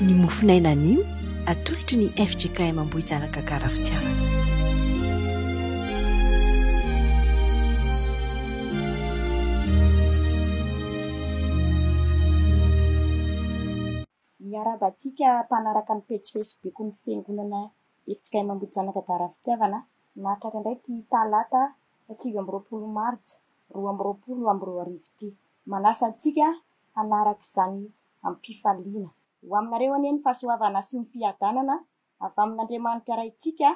Ny mofonaina anio atolotry ny fjkm Ambohijanaka Gara Fitiavana. Miarahaba antsika mpanaraka ny pejy Facebook-n'ny Fiangonana fjkm Ambohijanaka Gara Fitiavana. Nahatratra indray ity talata 29 martsa 2022 ity. Manasa antsika hanaraka izany amim-pifaliana. Ho aminareo anie ny fahasoavana sy ny fiadanana avy amin'Andriamanitra Raintsika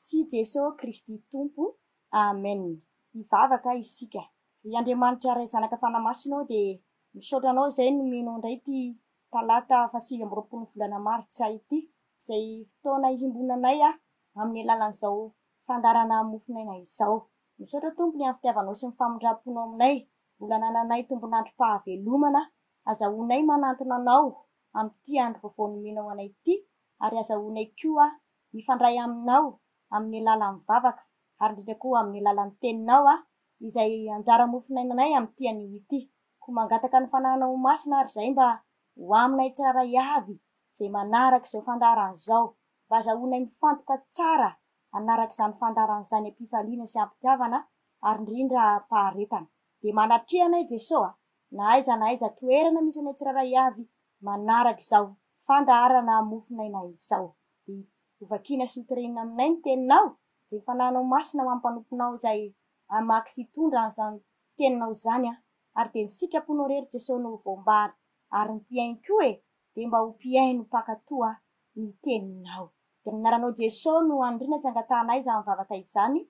sy Jesoa Kristy Tompo. Amen. Hivavaka isika. Ry Andriamanitra Ray Zanaka Fanahy Masina ô dia misaotra Anao izay nomenao indray ity talata faha 29 ny volana martsa ity izay fotoana hiombonanay amin'ny alalan'izao fandaharana mofon'aina izao. Misaotra Tompo ny amin'ny fitiavanao sy ny famindram-ponao aminay. Mbola anananay tombon'androm-pahavelomana azahoanay manantona Anao amin'ity andro vaovao nomenao anay ity ary azahoanay koa mifandray Aminao amin'ny alalan'ny vavaka ary indrindra koa amin'ny alalan'ny Teninao izay anjara mofonainanay amin'ity anio ity. Koa mangataka ny Fanahinao ho Masina ary izahay mba ho aminay tsirairay avy izay manaraka izao fandaharana izao mba azahoanay mifantoka tsara hanaraka izany fandaharana izany am-pifaliana sy am-pitiavana ary indrindra am-paharetana. Dia manatreha anay Jesoa na aiza na aiza toerana misy anay tsirairay avy manaraka izao fandaharana mofonaina izao. Dia hovakiana sy hotorenina aminay ny Teninao, dia ny Fanahinao Masina ho amin'ny mpanomponao izay hamaky sy hitondra an'izany Teninao izany an! Ary dia ny sitraponao irery Jesoa no ho voambara, ary ny mpihaino koa e! dia mba ho mpihaino mpankatoa ny Teninao. Dia amin'ny anaranao Jesoa no anindriana sy angatahanay izany vavaka izany.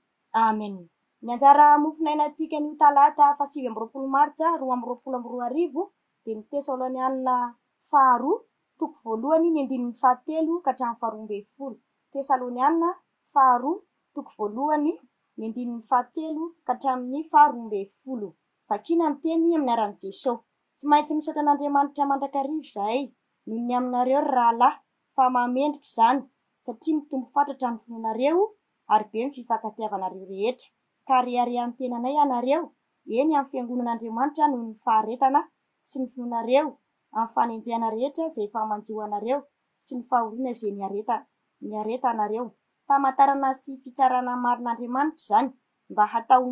Amen. Ny anjara mofonainantsika anio talata faha 29 martsa 2022 dia ny Tesalonianina faharoa toko voalohany ny andininy fahatelo ka hatramin'ny faharoa ambin'ny folo. Tesalonianina faharoa toko voalohany ny andininy fahatelo ka hatramin'ny faharoa ambin'ny folo. Vakina ny teny amin'ny anaran'i Jesoa. Tsy maintsy misaotra an'Andriamanitra mandrakariva izahay noho ny aminareo ry rahalahy fa mahamendrika izany satria mitombo fatratra ny finoanareo ary be ny fifankatiavanareo rehetra. Ka reharehan'ny tenanay ianareo, eny amin'ny fiangonan'Andriamanitra noho ny faharetana sy ny finoanareo amin'ny fanenjehana rehetra izay efa manjo anareo sy ny fahoriana izay niaretanareo. Famantarana sy fitsarana marin'Andriamanitra izany mba hatao ho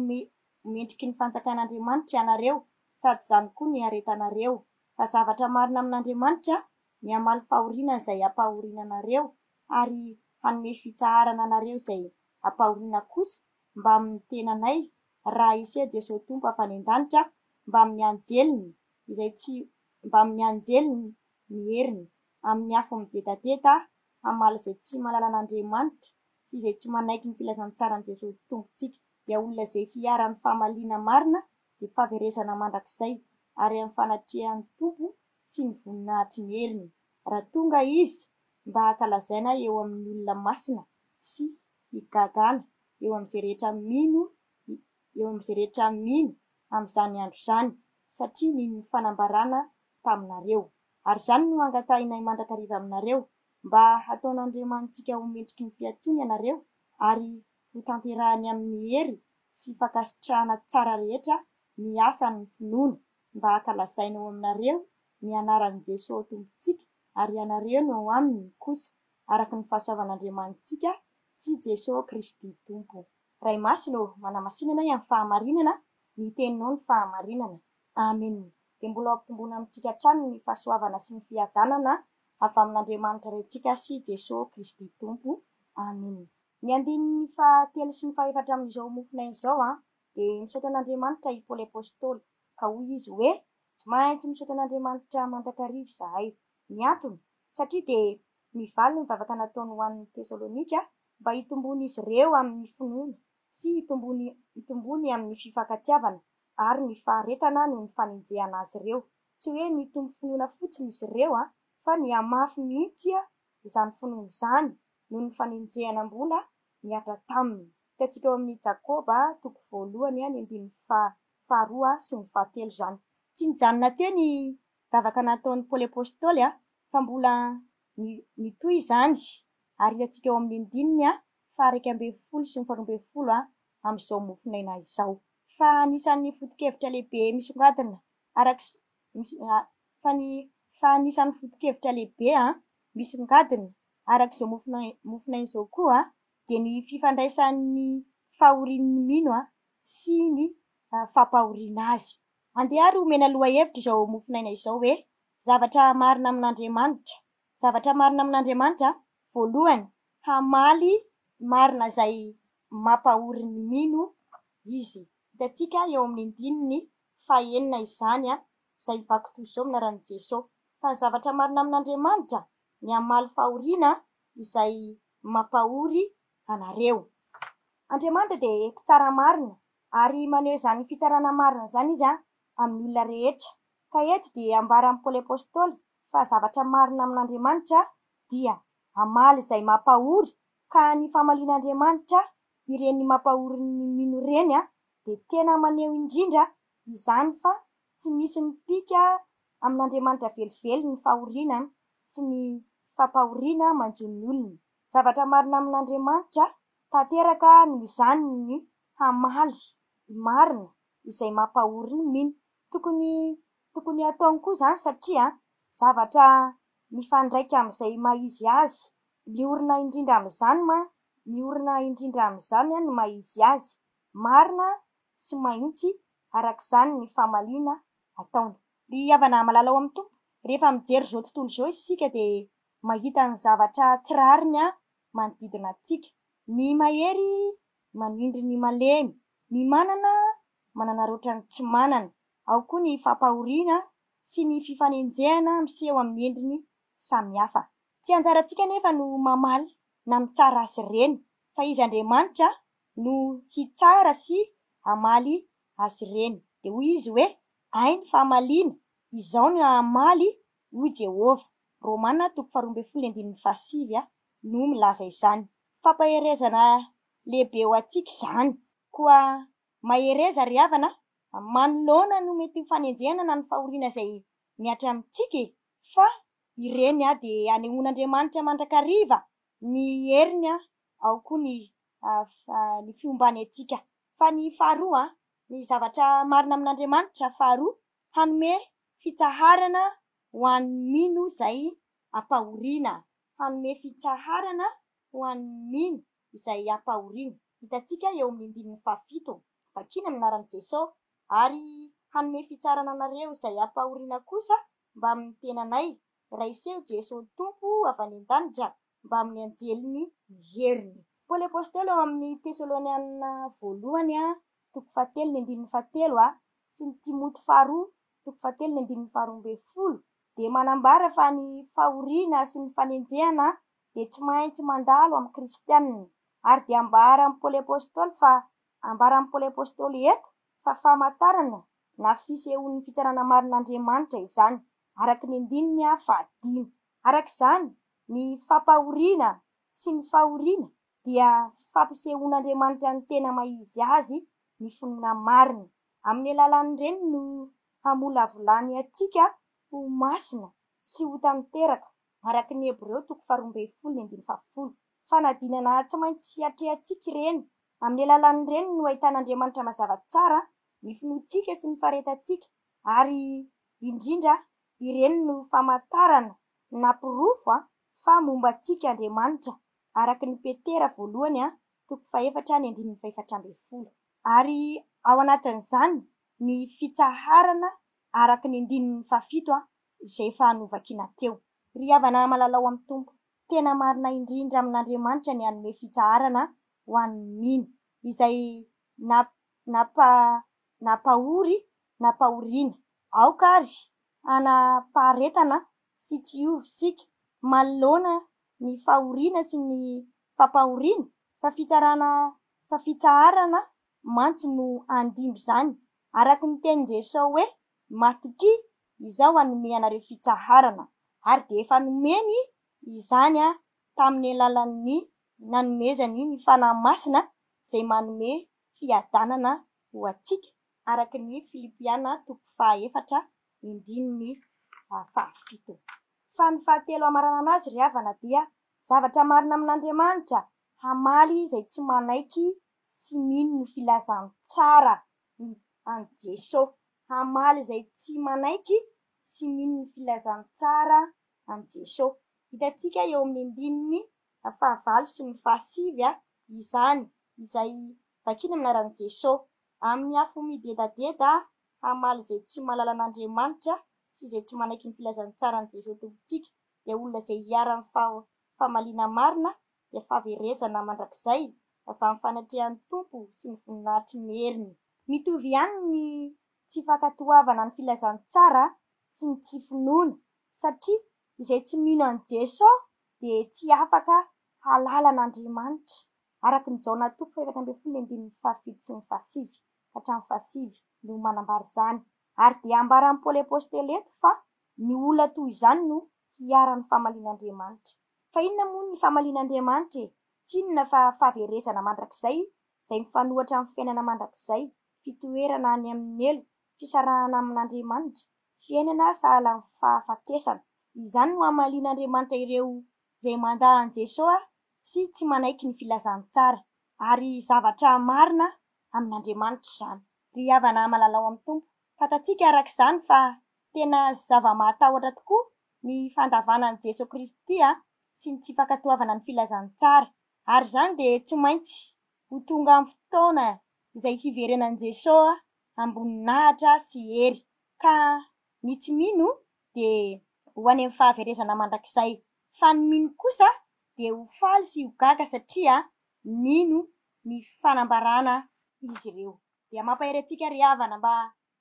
mendriky ny fanjakan'Andriamanitra ianareo sady izany koa niaretanareo. Fa zavatra marina amin'Andriamanitra ny hamaly fahoriana izay ampahoriana anareo ary hanome fitsaharana anareo izay ampahoriana kosa mbamin'ny tenanay raha hiseho Jesoa Tompo avy any an-danitra mbamin'ny anjeliny izay tsy mbamin'ny anjeliny ny heriny amin'ny afo midedadeda hamaly izay tsy mahalala an'Andriamanitra sy izay tsy manaiky ny filazantsaran'i Jesoa Tompontsika dia olona izay hiharan'ny famaliana marina dia fahaverezana mandrakizay ary amin'ny fanatrehan'ny Tompo sy ny voninahitry ny heriny raha tonga izy mba hankalazaina eo amin'ny olona masina sy higagana eo amin'izay rehetra mino eo amin'izay rehetra mino amin'izany andro izany satria nino ny fanambarana taminareo. Ary izany no angatahinay mandrakariva aminareo mba hataon'Andriamanitsika ho mendriky ny fiantsoany ianareo ary hotanterahiny amin'ny hery sy fankasitrahana tsara rehetra ny asan'ny finoana mba hankalazaina eo aminareo ny anaran'i Jesoa Tompontsika ary ianareo no ao aminy kosa araka ny fahasoavan'Andriamanitsika sy Jesoa Kristy Tompo. Ray Masina ô, manamasina anay amin'ny fahamarinana, ny teninao no fahamarinana. Amen. Dia mbola ho ampitomboina amintsika hatrany ny fahasoavana sy ny fiadanana avy amin'Andriamanitra Raintsika sy Jesoa Kristy Tompo. Amen. Ny andininy fahatelo sy ny fahefatra amin'izao mofonaina izao dia misaotra an'Andriamanitra i Paoly Apostoly ka hoy izy hoe, Tsy maintsy misaotra an'Andriamanitra mandrakariva izahay. Ny antony, satria dia nivaly ny vavaka nataony ho an'ny Tesalonika mba hitomboan'izy ireo amin'ny finoana sy hitomboany amin'ny fifankatiavana ary ny faharetana noho ny fanenjehana azy ireo. Tsy hoe nitombo finoana fotsiny izy ireo fa nihamafy mihitsy izany finoana izany noho ny fanenjehana mbola nihatra taminy. Hitantsika ao amin'ny Jakoba toko voalohany ny andininy faharoa sy ny fahatelo izany. Tsy nijanona teo ny vavaka nataon'i Paoly Apostoly fa mbola nitohy izany ary hitantsika ao amin'ny andininy faha-11 sy ny faharoa ambin'ny folo amin'izao mofonaina izao. Fa anisan'ny foto-kevitra lehibe misongadina araka fa ny fa anisan'ny foto-kevitra lehibe. Misongadina araka izao mofonaina izao koa dia ny fifandraisan'ny fahorian'ny mino sy ny fampahoriana azy. Andeha ary homena lohahevitra izao mofonaina izao hoe, Zavatra marina amin'Andriamanitra. Zavatra marina amin'Andriamanitra, voalohany, hamaly marina izay mampahory ny mino Izy. Hitantsika eo amin'ny andininy fahenina izany, izay mivaky toy izao amin'ny anaran'i Jesoa. Fa ny zavatra marina amin'Andriamanitra, ny hamaly fahoriana izay mampahory anareo. Andriamanitra dia mpitsara marina, ary maneho izany fitsarana marina izany Izy amin'ny olona rehetra. Ka eto dia ambaran'i Paoly Apostoly fa zavatra marina amin'Andriamanitra dia hamaly izay mampahory, ka ny famalian'Andriamanitra ireny mampahory ny mino ireny dia tena maneho indrindra izany fa tsy misy mipika amin'Andriamanitra velively ny fahoriana sy ny fampahoriana manjo ny olona. Zavatra marina amin'Andriamanitra tanteraka noho izany ny hamaly marina izay mampahory ny mino. Tokony tokony hataony koa izany satria zavatra mifandraika amin'izay maha izy azy. Miorina indrindra amin'izany ma miorina indrindra amin'izany ny maha izy azy. Marina sy mahitsy araka izany ny famaliana ataony. Ry havana malala ao amin'ny Tompo, rehefa mijery izao tontolo izao isika dia mahita ny zavatra tsy rariny manodidina antsika. Ny mahery manindry ny malemy, ny manana mananaraotra ny tsy manana. Ao koa ny fampahoriana sy ny fifanenjehana miseho amin'ny endriny samihafa. Tsy anjarantsika anefa no mamaly na mitsara azy ireny, fa Izy Andriamanitra no hitsara sy hamaly azy ireny. Dia hoy Izy hoe, Ahy ny famaliana, Izaho no hamaly, hoy Jehovah. Romana toko faharoa ambin'ny folo andininy fahasivy no milaza izany. Fampaherezana lehibe ho antsika izany. Koa mahereza ry havana, manoloana ny mety ho fanenjehana na ny fahoriana izay mihatra amintsika e! Fa ireny dia anehoan'Andriamanitra mandrakariva ny heriny, ao koa ny ny fiombany antsika. Fa ny faharoa, ny zavatra marina amin'Andriamanitra faharoa, hanome fitsaharana ho an'ny mino izay ampahoriana. Hanome fitsaharana ho an'ny mino izay ampahoriana. Hitantsika eo amin'ny andininy fahafito. Vakina amin'ny anaran'i Jesoa. Ary hanome fitsarana anareo izay ampahoriana kosa mbamin'ny tenanay, raha hiseho Jesoa Tompo avy any an-danitra mbamin'ny anjeliny ny heriny. Paoly Apostoly ao amin'ny Tesalonianina voalohany toko fahatelo ny andininy fahatelo sy ny Timoty faharoa toko fahatelo ny andininy faharoa ambin'ny folo dia manambara fa ny fahoriana sy ny fanenjehana dia tsy maintsy mandalo amin'ny kristianina ary dia ambaran'i Paoly Apostoly fa ambaran'i Paoly Apostoly eto fa famantarana na fisehoan'ny fitsarana marin'Andriamanitra izany araka ny andininy fahadimy. Araka izany, ny fampahoriana sy ny fahoriana dia fampisehoan'Andriamanitra ny tena maha-izy azy ny finoana marina. Amin'ny alalan'ireny no hamolavolany antsika ho masina sy ho tanteraka, araka ny Hebreo toko faharoa ambin'ny folo ny andininy fahafolo. Fanadinana tsy maintsy atrehantsika ireny. Amin'ny alalan'ireny no ahitan'Andriamanitra mazava tsara ny finoantsika sy ny faharetantsika, ary indrindra ireny no famantarana na porofo fa momba antsika Andriamanitra, araka ny Petera voalohany toko fahefatra ny andininy fahefatra ambin'ny folo. Ary ao anatin'izany ny fitsaharana araka ny andininy fahafito izay efa novakiana teo. Ry havana malala ao amin'ny Tompo, tena marina indrindra amin'Andriamanitra ny hanome fitsaharana ho an'ny mino, izay nampahory nampahoriana. Aoka àry hanam-paharetana sy tsy hiova isika manoloana ny fahoriana sy ny fampahoriana, fa fitsarana fa fitsaharana mantsy no handimby izany, araka ny tenin'i Jesoa hoe, Matokia, Izaho hanome anareo fitsaharana. Ary dia efa nomeny izany tamin'ny alalan'ny nanomezany ny Fanahy Masina izay manome fiadanana ho antsika, araka ny Filipiana toko fahaefatra andininy fahafito. Fa ny fahatelo hamaranana azy ry havana dia zavatra marina amin'Andriamanitra, hamaly izay tsy manaiky sy mino ny filazantsara ny an'i Jeso. Hamaly izay tsy manaiky sy mino ny filazantsara an'i Jeso. Hitantsika eo amin'ny andininy fahavalo sy ny fahasivy izany, izay vakina amin'ny anaran'i Jesoa. Amin'ny afo midedadeda hamaly izay tsy mahalala an'Andriamanitra sy izay tsy manaiky ny filazantsaran'i Jesoa Tompontsika, dia olona izay iharan'ny famaliana marina dia fahaverezana mandrakizay avy amin'ny fanatrehan'ny Tompo sy ny voninahitry ny heriny. Mitovy ihany ny tsy fankatoavana ny filazantsara sy ny tsy finoana, satria izay tsy mino an'i Jesoa dia tsy afaka hahalala an'Andriamanitra, araka ny Jaona toko faha-14 andininy fahafito sy ny fahasivy ka hatramin'ny fahasivy no manambara izany. Ary dia ambaran'i Paoly Apostoly eto fa ny olona toy izany no hiharan'ny famalian'Andriamanitra. Fa inona moa ny famalian'Andriamanitra e? Tsy inona fa fahaverezana mandrakizay izay mifanohitra amin'ny fiainana mandrakizay, fitoerana any amin'ny helo, fisarahana amin'Andriamanitra, fiainana sahala amin'ny fahafatesana. Izany no hamalian'Andriamanitra ireo izay mandà an'i Jesoa sy tsy manaiky ny filazantsara. Ary zavatra marina amin'Andriamanitra izany. Ry havana malala ao amin'ny Tompo, fantatsika araka izany fa tena zava-mahatahotra tokoa ny fandavana an'i Jesoa Kristy sy ny tsy fankatoavana ny filazantsara. Ary izany dia tsy maintsy ho tonga amin'ny fotoana izay hiverenan'i Jesoa am-boninahitra sy hery. Ka ny tsy mino dia ho any amin'ny fahaverezana mandrakizay, fa ny mino kosa dia ho faly sy ho gaga satria mino ny fanambarana izy ireo. Dia mampahery antsika ry havana mba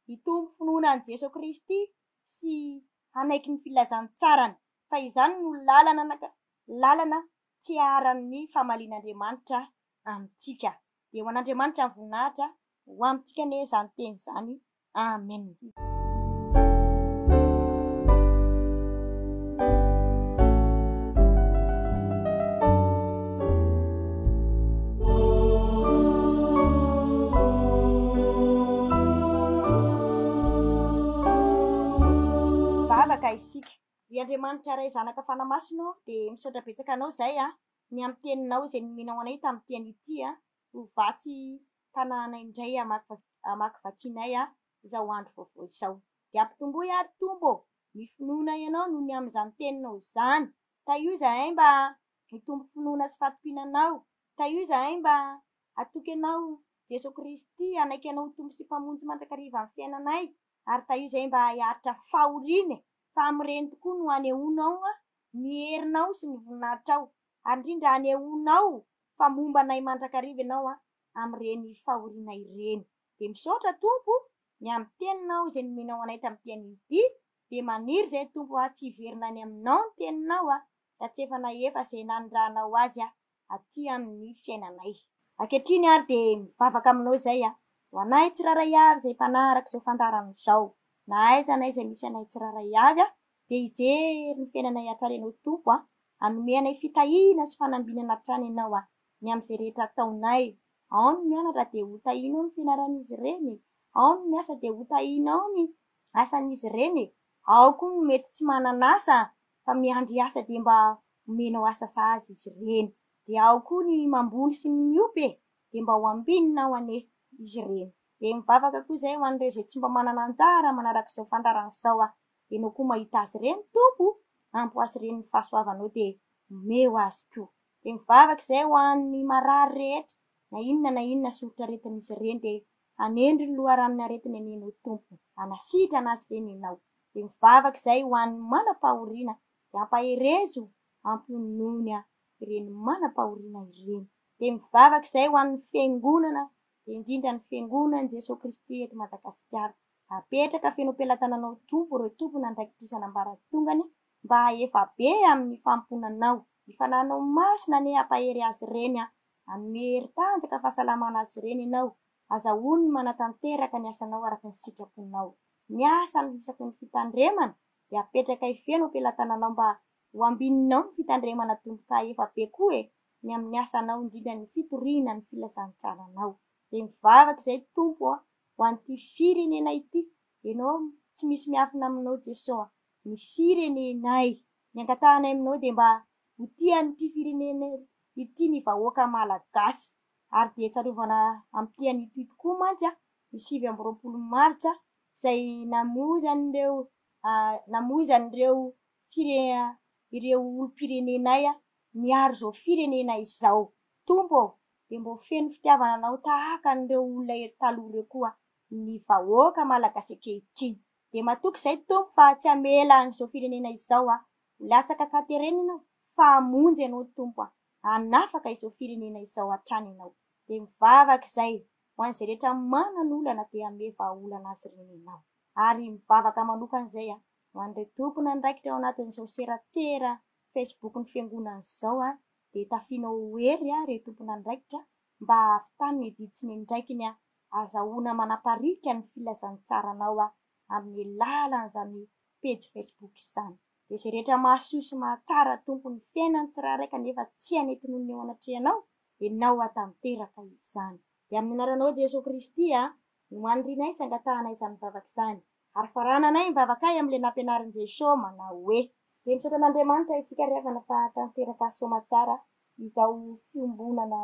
hitombo finoana an'i Jesoa Kristy sy hanaiky ny filazantsarany, fa izany no lalana lalana tsy haharan'ny famalian'Andriamanitra amintsika. Dia ho an'Andriamanitra ny voninahitra, ho amintsika anie izany teny izany. Amen. Vavaka isika. Ry Andriamanitra Ray Zanaka Fanahy Masina ô, dia misaotra betsaka Anao izay a, ny amin'ny teninao izay nomenao anay tamin'ity anio ity a, ho vatsy mpanahana indray hamakivakianay izao andro vaovao izao. Dia ampitomboy ary Tompo ô, ny finoanay Anao noho ny amin'izany teninao izany. Tahio izahay mba hitombo finoana sy fahatokiana Anao. Tahio izahay mba hatoky Anao Jeso Kristy, hanaiky Anao ho Tompo sy Mpamonjy mandrakariva amin'ny fiainanay. Ary tahio izahay mba hiaritra fahoriana e, fa amin'ireny tokoa no hanehoanao ny herinao sy ny voninahitrao, ary indrindra hanehoanao fa momba anay mandrakariva Ianao amin'ireny fahoriana ireny. Dia misaotra Tompo ny amin'ny teninao izay nomenao anay tamin'ity anio ity, dia maniry izahay Tompo a, tsy hiverina any aminao ny teninao a, raha tsy efa nahefa izay nanirahanao azy aty amin'ny fiainanay. Ankehitriny ary dia mivavaka aminao izay a, ho anay tsirairay avy izay mpanaraka izao fandaharana izao, na aiza na aiza misy anay tsirairay avy a, dia hijery ny fiainanay hatrany Ianao Tompo a, hanome anay fitahiana sy fanambinana hatrany Ianao a, ny amin'izay rehetra ataonay, ao ny mianatra dia ho tahianao ny fianaran'izy ireny e, ao ny miasa dia ho tahianao ny asan'izy ireny e, ao koa ny mety tsy manana asa fa miandry asa dia mba omenao asa sahaza izy ireny, dia ao koa ny mamboly sy ny miompy e, dia mba ho ambininao anie izy ireny. Dia mivavaka koa izahay ho an'ireo izay tsy mba manana anjara manaraka izao fandaharana izao aho. Ianao koa mahita azy ireny Tompo o, ampy ho azy ireny ny fahasoavanao dia omeo azy koa. Dia mivavaka izahay ho an'ny marary rehetra na inona na inona soritr'aretin'izy ireny dia hanendry ny loharanon'aretiny anie Ianao Tompo, hanasitrana azy ireny Ianao. Dia mivavaka izahay ho an'ny manam-pahoriana dia ampaherezo ampionony ireny manam-pahoriana ireny. Dia mivavaka izahay ho an'ny Fiangonana, dia indrindra ny Fiangonan'i Jesoa Kristy eto Madagasikara. Apetraka feno am-pelatananao Tompo ireo tompon'andraikitra isan'ambaratongany mba hahefa be amin'ny fanompoana Anao. Ny Fanahinao Masina anie hampahery azy ireny hanome hery tanjaka fahasalamana azy ireny Ianao, azahoany ny manatanteraka ny asanao araka ny sitraponao. Ny asa isaky ny fitandremana dia apetrakay feno am-pelatananao mba ho ambininao ny fitandremana Tompo ka efa be koa e ny amin'ny asanao indrindra ny fitoriana ny filazantsaranao. Dia mivavaka izay Tompo a ho an'ity firenena ity, Ianao tsy misy miafina aminao Jeso a, ny firenenay, ny angatahanay aminao dia mba ho tia an'ity firenena ity ny vahoaka malagasy ary dia tsarovana amin'ity anio ity tokoa mantsy a ny 29 martsa izay namoizan'ireo namoizan'ireo fire ireo olom-pirenenay niaro izao firenena izao. Tompo ô, dia mbô feno fitiavana Anao tahaka an'ireo olona ery taloha ireo koa ny vahoaka malagasy ankehitriny. Dia matoky izay Tompo fa tsy hamela an'izao firenena izao ho latsaka an-katerena Ianao fa hamonjy Ianao Tompo a, hanafaka izao firenena izao hatrany Ianao. Dia mivavaka izay ho an'izay rehetra manana olana dia hanome vahaolana azy ireny Ianao. Ary mivavaka manokana izay ho an'ireo tompon'andraikitra ao anatin'izao seratsera Facebook-n'ny fiangonana izao dia tafianao ho hery ireo tompon'andraikitra mba hahavitany ny adidy sy ny andraikiny azahoana manaparika ny filazantsaranao amin'ny alalan'izany pejy Facebook izany. Dia izay rehetra mahasoa sy mahatsara Tompo ny fiainan'ny tsirairay kanefa tsy hanetin'olona eo anatrehanao, Ianao hahatanteraka izany. Dia amin'ny anaranao Jesoa Kristy no anirianay sy angatahanay izany vavaka izany. Ary farananay ny vavakay amin'ilay nampianarin'i Jesoa manao hoe. Dia misaotra an'Andriamanitra isika ry havana fa tanteraka soamatsara izao fiombonana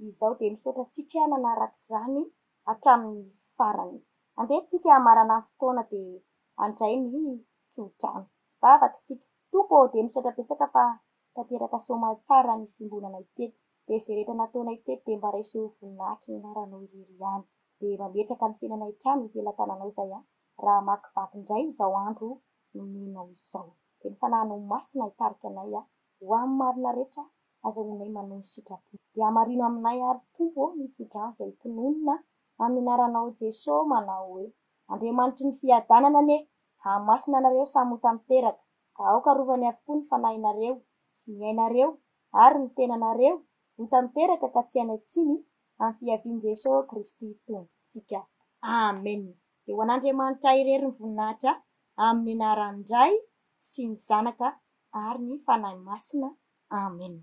izao dia misaotra antsika nanaraka izany hatramin'ny farany. Andeha tsika hamarana ny fotoana dia handray ny tsodrano. Vavaka isika. Tompo ô dia misaotra betsaka fa tanteraka soamatsara ny fiombonanay teto. Dia izay rehetra nataonay teto dia mba raiso voninahitry ny anaranao irery ihany. Dia mametraka ny fiainanay hatrany ho felatananao izay raha hamakivaky indray izao andro nomenao izao. Dia ny Fanahinao Masina hitarika anay ho amin'ny marina rehetra azahoanay manao ny sitrapo. Dia hamarino aminay ary Tompo ô ny tsodrano izay tononina amin'ny anaranao Jeso manao hoe, Andriamanitry ny fiadanana anie hahamasina anareo samy ho tanteraka, ka aoka arovany avokoa ny fanahinareo sy ny ainareo ary ny tenanareo ho tanteraka ka tsy hanan-tsiny amin'ny fiavian'i Jeso Kristy Tompontsika. Amen. Dia ho an'Andriamanitra irery ny voninahitra amin'ny anaran'ny Ray sy ny Zanaka ary ny Fanahy Masina. Amen.